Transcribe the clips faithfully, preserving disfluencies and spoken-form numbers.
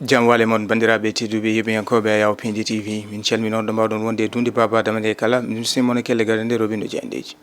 Jam wale mon, banndiraaɓe tedduɓe, yeɓiyankooɓe Ayaw Pindi T V. Min calminii on ɗo mbaawɗon wonde e duunde Baaba Adama nde kala. Min sini mon e kelle gadande roɓindo jayndeeji.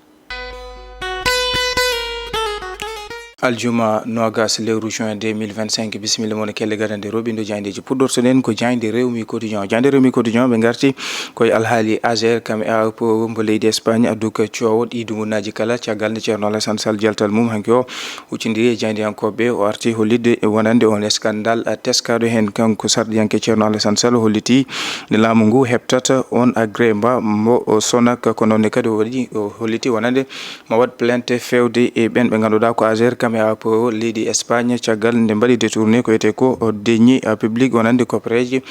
Aljuma noogas lewru juin deux mille vingt-cinq, bisimilla mon e kelle gadande roɓindo jayndeeji. Puɗɗortoɗen ko jaaynde Rewmi Quotidien. Jaaynde Rewmi Quotidien ɓe ngarti koye alhaali Azer kam e A E P O mbo leydi Espagne, adduka coowo ɗi dumunnaji kala, caggal nde Ceerno Alassane Sall jaltal mum hanki o huccindiri e jaayndiyankooɓe, o arti hollitde e wonande on scandale, a, teskaɗo heen kanko sarɗiyanke Ceerno Alassane Sall, holliti nde laamu ngu heɓtata on agrément mbo o Sonac, ko noon ne kadi o waɗi, o holliti wonande ma waɗ plainte fewde e ɓen ɓe ngannduɗaa ko Azer kam e A P O leydi Espagne, caggal nde mbaɗi détourné ko wiyetee ko o deniers, a, publics wonande koppareeje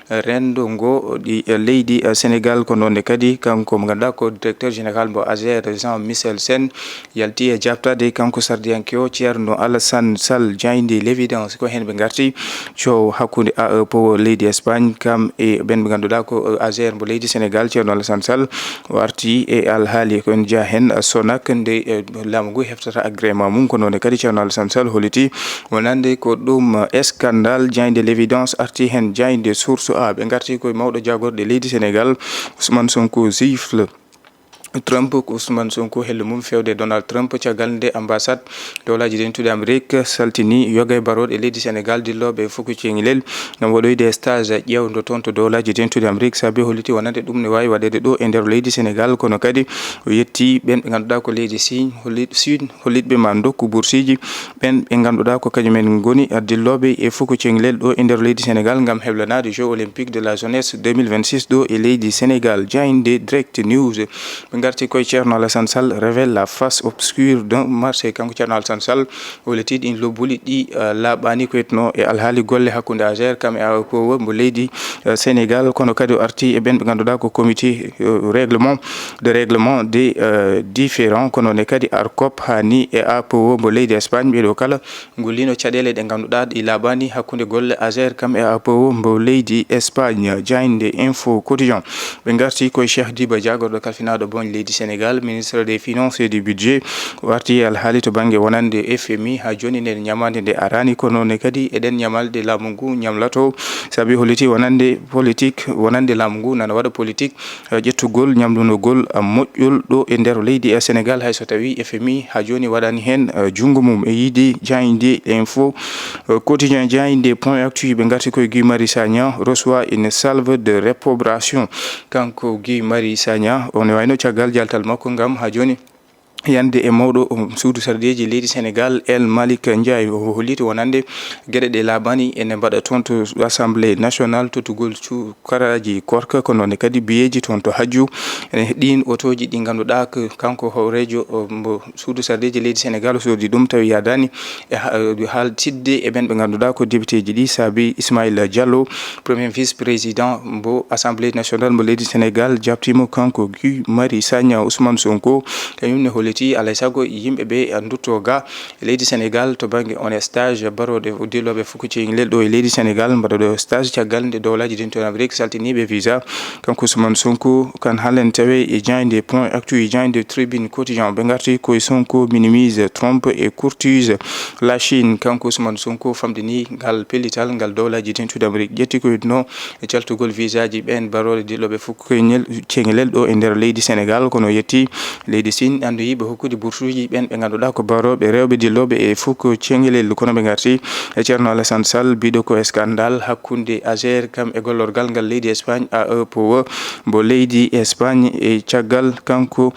renndo ngo ɗi, eh, leydi, eh, Sénégal. Ko noon ne kadi kanko mo ngannduɗaa ko directeur général mbo Azer, Jean Michel Sène, yalti e jaabtaade kanko sardiyanke o Ceerno Alassane Sall. Jaaynde L'Évidence ko heen ɓe ngarti coow hakkunde A E P O leydi Espagne kam e ɓen ɓe ngannduɗaa ko, eh, Azer mbo leydi Sénégal. Ceerno Alassane Sall o arti e alhaali ko en jeyaa heen, eh, Sonac nde, eh, laamu ngu heftata agrément mum. Ko noon ne kadi Ceerno Alassane Sall holliti wonande ko ɗum, eh, scandale. Jaaynde L'Évidence arti heen, jaaynde Source A. Ɓe ngarti koye mawɗo jaagorɗe leydi Sénégal, Ousmane Sonko gifle Trump. Ko Ousmane Sonko hello mum fewde Donald Trump caggal nde ambassade Dowlaaji Dentuɗi Amerik saltini yoga e barooɗe leydi Sénégal dillooɓe e fuku ceŋilel ngam waɗoyde stage ƴeewndo toon to Dowlaaji Dentuɗi Amerik. Saabi holliti wonande ɗum ne waawi waɗeede ɗo e nder leydi Sénégal, kono kadi o yetti ɓen ɓe ngannduɗaa ko leydi Siin, holli-, Siin, hollitɓe ma ndokku bursiiji ɓen ɓe ngannduɗaa ko kañumen ngoni dillooɓe e fuku ceŋilel ɗo e nder leydi Sénégal ngam heblanaade Jeux Olympiques de la Jeunesse deux mille vingt-six ɗo e leydi Sénégal. Jaaynde Direct News ɓe ngarti koye Ceerno Alassane Sall révèle la face obscure d'un marché. Kanko Ceerno Alassane Sall holliti ɗin lobbuli ɗi, eh, laaɓaani ko wiyetnoo e alhaali golle hakkunde Azer kam e A E P O mbo leydi, eh, Sénégal, kono kadi o arti e ɓen ɓe ngannduɗaa ko comité, eh, règlement, de règlement des, eh, différends, kono ne kadi ARCOP haa ni e A P O mbo leydi Espagne, ɓeeɗo kala ngullino caɗeele ɗe ngannduɗaa ɗi laaɓaani hakkunde golle Azer kam e A P O mbo leydi Espagne. Jaaynde Info Quotidien ɓe ngarti koye Cheikh Diba Dia, goɗɗo kalfinaaɗo boñ leydi Sénégal, ministre des Finances et du Budget. O arti e alhaali to bannge wonande F M I. Haa jooni nden ñamaande nde araani, kono ne kadi eɗen ñamalde laamu ngu ñamlato, sabi holliti wonande politique, wonande laamu ngu nana waɗa politique, eh, ƴettugol ñamlunogol, eh, moƴƴol ɗo e nder leydi e Sénégal, hay so tawi F M I haa jooni waɗaani heen, eh, junngo mum. E yiide jaaynde Info, eh, Quotidien, jaaynde Point Actu, ɓe ngarti koye Guy Marius Sagna reçoit une salve de réprobation. Kanko Guy Marius Sagna, on wayno caggal jaltal makko ngam haa jooni yande e mawɗo, um, suudu sardeeji leydi Sénégal, El Malick Ndiaye, o holliti wonande geɗe ɗe laaɓaani ene mbaɗa toon to Assemblée Nationale, tottugol cukaraaji korka, kono ne kadi biyeeji toon to Hajju. Ene ɗiin otooji ɗi ngannduɗaa ko kanko hooreejo, o, mbo suudu sardeeji leydi Sénégal o soodi ɗum, tawi yaadaani e ha-, haaltidde e ɓen ɓe ngannduɗaa ko députéji ɗi. Saabi Ismaïla Diallo, premier vice-président mbo Assemblée Nationale mbo leydi Sénégal, jaabtiima kanko Guy Marius Sagna. Ousmane Sonko kañum ne holliti alay sago yimɓe ɓe ndutto ga e leydi Sénégal to bannge on stage barooɗe dillooɓe fuku ceeñilel ɗo e leydi Sénégal, mbaɗa ɗo stage caggal nde Dowlaaji Dentuɗi Amerik saltiniiɓe visa. Kanko Ousmane Sonko kan halen tawe e jaaynde Point Actu, e jaaynde Tribune Quotidien. Ɓe ngarti koye Sonko minimise Trump et courtise la Chine. Kanko Ousmane Sonko famɗini ngal pellital ngal Dowlaaji Dentuɗi Amerik ƴetti ko witno e caltugol visaaji ɓeen barooɗe dillooɓe fuku ceeñel-, ceeñilel ɗo e nder leydi Sénégal, kono yetti leydi Siin anndu yiɓe hokkude bursuuji ɓeen ɓe ngannduɗaa ko barooɓe rewɓe dillooɓe e fuku ceeñilel. Kono ɓe ngarti e Ceerno Alassane Sall, biɗo ko e scandale hakkunde Azer kam e gollorgal ngal leydi Espagne, A E P O mbo leydi Espagne, e caggal kanko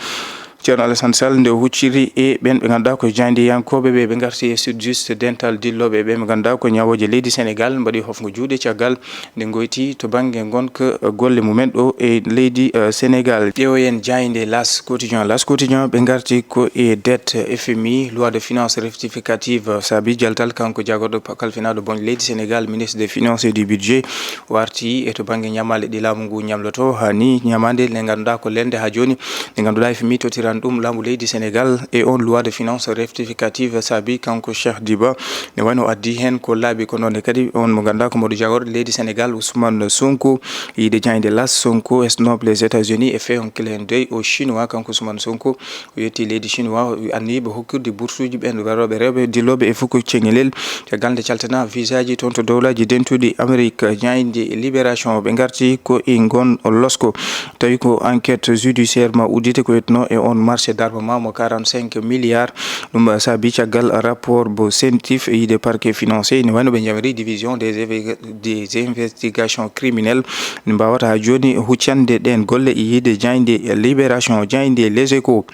Ceerno Alassane Sall nde o hucciri e ɓeen ɓe ngannduɗaa ko jaayndiyankooɓe ɓe, ɓe ngarti e Sud Juste Dental dillooɓe e ɓeen ɓe ngannduɗaa ko ñawooje leydi Sénégal, mbaɗi hofngo juuɗe caggal nde ngoyti to bannge ngonka golle mumen ɗo e leydi, eh, Sénégal. Ƴeewoyen jaaynde L'As Quotidien. L'As Quotidien ɓe ngarti ko e dette F M I, loi de finance rectificative, saabi jaltal kanko jaagorɗo pa-, kalfinaaɗo boñ leydi Sénégal, ministre des Finances et du Budget, o arti e to bannge ñamaale ɗi laamu ngu ñamloto. Haa ni ñamaande nde ngannduɗaa ko lelnde haa jooni, nde ngannduɗaa F M I tottira Ɗum laamu leydi Sénégal e on loi de finance rectificative saabi kanko Cheikh Diba ne wayno addi heen ko laabi ko noon ne kadi on mo ngannduɗaa ko mawɗo jagorɗe leydi Sénégal Ousmane Sonko yiide jaaynde las Sonko esnoble les États-Unis e fait un clin d'œil au Chinois kanko Ousmane Sonko o yetti leydi Chinois o anniyiiɓe hokkirde bursuuji ɓeen warooɓe rewɓe dillooɓe e fuko ceŋelel caggal nde caltana visaaji toon to dowlaaji dentuɗi Amérique jaaynde libération ɓe ngarti ko e ngon losko tawi ko enquête judiciaire ma uddite ko yetno e on marché d'armement mo quarante-cinq milliards ɗum saabi caggal rapport bo sentif e yiide parquet financier ne wayno ɓe njamiri division des inve- des investigations criminelles ne mbawata ha joni huccande ɗen golle e yiide jaaynde libération jaaynde les échos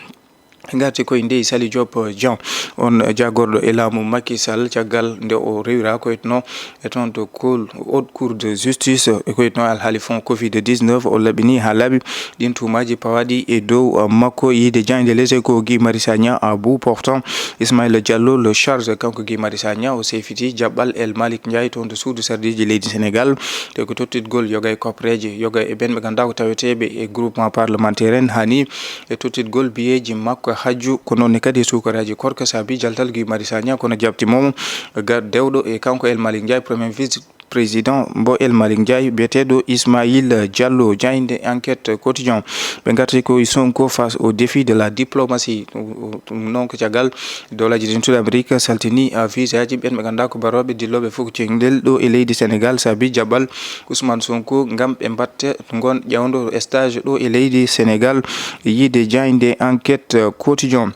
ngarti koye ndey Sali Diop Jean on jagorɗo e laamu Macky Sall caggal nde o rewira koyetno e toon to kol haute cour de justice e koyetno alhaali fond covid dix-neuf o laɓini ha laaɓi ɗin tuumaji pawaɗi e dow makko yiide jaaynde les échos Guy Marius Sagna à bout portant Ismaïla Diallo le charge kanko Guy Marius Sagna o sefiti jaɓɓal El Malick Ndiaye toon to suudu sarɗiji leydi Sénégal te ko tottitgol yoga e koppareeje yoga e ɓen ɓe ngannduɗaa ko taweteeɓe e groupement parlementaire en hani e tottitgol biyeeji makko hajju ko noon ne kadi e suukaraaji korka saabi jaltal Guy Marius Sagna kono jaɓtimomo gar dewɗo e kanko El Malick Ndiaye premier vice président mbo El Malick Ndiaye biyeteeɗo Ismaïla Diallo jaaynde enquête quotidien ɓe ngarti ko e Sonko face au défi de la diplomatie ɗum noon ko caggal dowlaaji dentuɗi Amérique saltini visaaji ɓen ɓe ngannduɗaa ko barooɓe dillooɓe fof ko cengel ɗo e leydi Sénégal saabi jaɓɓal Ousmane Sonko ngam ɓe mbatta ngon ƴawdo stage ɗo e leydi Sénégal yiide jaaynde enquête quotidien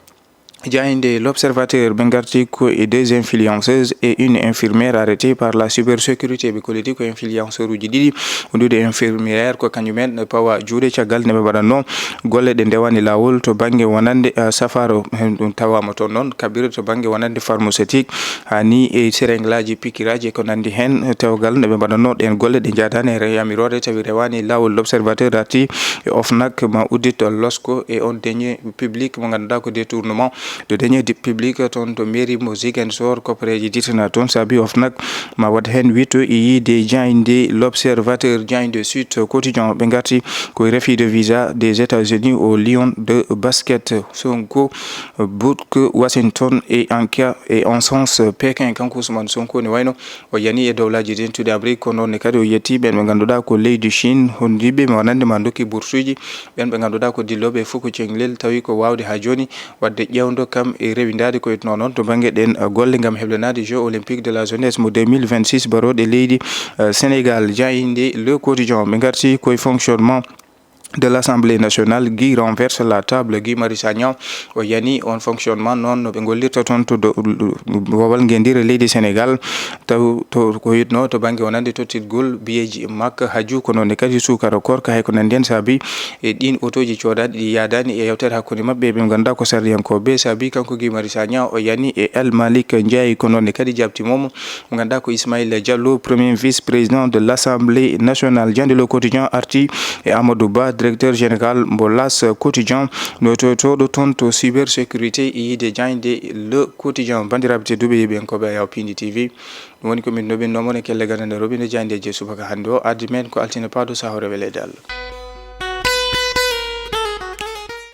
jaaynde l'observateur ɓe ngarti ko e deux influenceuses et une infirmière arrêtée par la cybersécurité ɓe kolliti ko influenceur uji ɗiɗi wondude infirmière ko kañum en pawa juuɗe caggal nde ɓe mbaɗanno golle ɗe ndewani laawol to bannge wonande safaro hen ɗum tawama toon noon kaɓirɗe to bannge wonande pharmaceutique hani e séringlaaji pikiraaji e ko nanndi heen tewgal nde ɓe mbaɗatnoo ɗeen golle ɗe njaadaani e yamiroore tawi rewaani laawol l'observateur arti e ofnac ma uddit losko e on denier public mo ngannduɗaa ko détournement de denier public toon to mairie mo Ziguinchor koppareeji dittana toon saabi ofnac ma waɗ heen witto e yiide jaaynde l'observateur jaaynde sud quotidien ɓe ngarti koye refii de visa des États-Unis au lion de basket Sonko Burke Washington e Ankia e en sens Pékin kanko Ousmane Sonko ne wayno o yani e dowlaaji dentuɗi Amérique ko noon ne kadi o yetti ɓen ɓe ngannduɗaa ko leydi Chine honndiiɓe mo nande ma ndokki bursuuji ɓen ɓe ngannduɗaa ko dillooɓe e fof ko ceŋlel tawi ko waawde haa jooni waɗde ƴeewndo kam e rewindaade ko yetnoo noon to bannge ɗen golle ngam heblanaade jeux olympique de la jeunesse mo deux mille vingt-six barooɗe leydi Sénégal jayinde le quotidien ɓe ngarti koye fonctionnement de l'Assemblée nationale Guy renverse la table Guy Marius Sagna o yani on fonctionnement noon no ɓe gollirta toon to bowal ngendire leydi Sénégal taw to ko yitno to banggue wonande tottitgol biyeji makka haju ko noon kadi sukara korka hay ko nandi en saabi e ɗin otoji codaɗi ɗi yadani e yewtere hakkude mabɓe ɓe ganduɗa ko sardiyankoɓe saabi kanko Guy Marius Sagna o yani e El Malick Ndiaye ko noon kadi jabtimomo mo ganduɗa ko Ismaïla Diallo premier vice président de l'Assemblée nationale jande le quotidien arti e Amadou Ba directeur général mbo L'As quotidien nototoɗo toon to cybersécurité e yiide jayde le quotidien bandiraɓe tedduɓe yeeɓiyankoɓe Ayaw Pindi T V ɗum woni ko min noɓinno mon e kelle ganande roɓinde jayde je subaka hannde o addi men ko altine pawɗo sahore weleede Allah.